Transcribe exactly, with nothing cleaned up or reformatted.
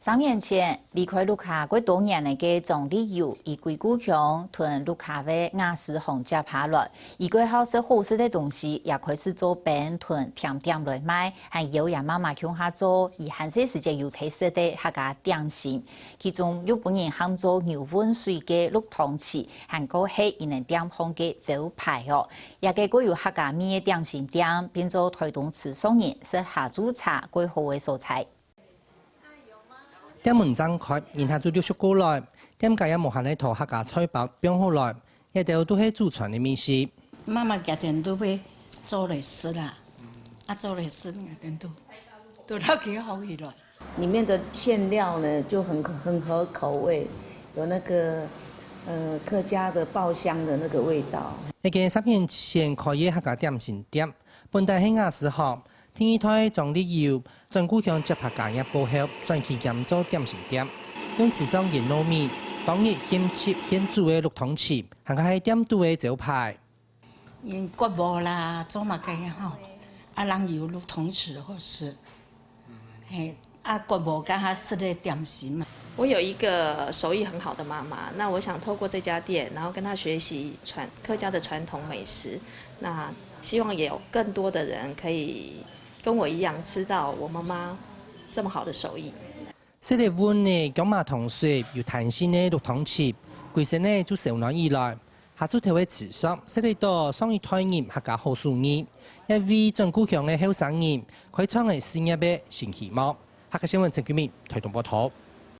三年前，離開屋下過多年个張麗友，佢歸故鄉同屋下个瓦斯行接下來。佢過好食好食个東西，也開始做冰同甜點來賣，還邀佢媽媽共下做佢還細時節有在食个客家點心。其中有分人喊做牛汶水个綠糖粢，還過係佢等店項个招牌哦。這個過有客家味个點心店，變做臺東池上人食下晝茶過好个所在。 店門正開，人客就陸續過來，店家也無閒來討客家菜包放好來，這兜都係祖傳个味緒。媽媽家庭都會做來食啦，啊，做來食，家庭都，都摎佢學起來。裡面的餡料呢，就很，很合口味，有那個，呃，客家的爆香的那個味道。這間三年前開个客家點心店，本來係瓦斯行， 第二代張麗友轉故鄉接下家業過後，轉去兼做點心店，用池上个糯米，當日現秡現煮个綠糖粢，還較係店肚个招牌。用割禾啦，做麼个吼，啊，人有綠糖粢好食，嘿，啊，割禾該下食个點心嘛。我有一個手藝很好的媽媽，那我想透過這家店，然後跟她學習傳，客家的傳統美食，那希望也有更多的人可以跟我一樣吃到我媽媽這麼好的手藝。食了溫个薑嫲糖水，有彈性个綠糖粢，歸身呢就燒暖起來。下晝頭个池上，食了到上一代人客家好手藝，也為轉故鄉个後生人開創个事業个新希望。客家新聞陳君明，臺東報導。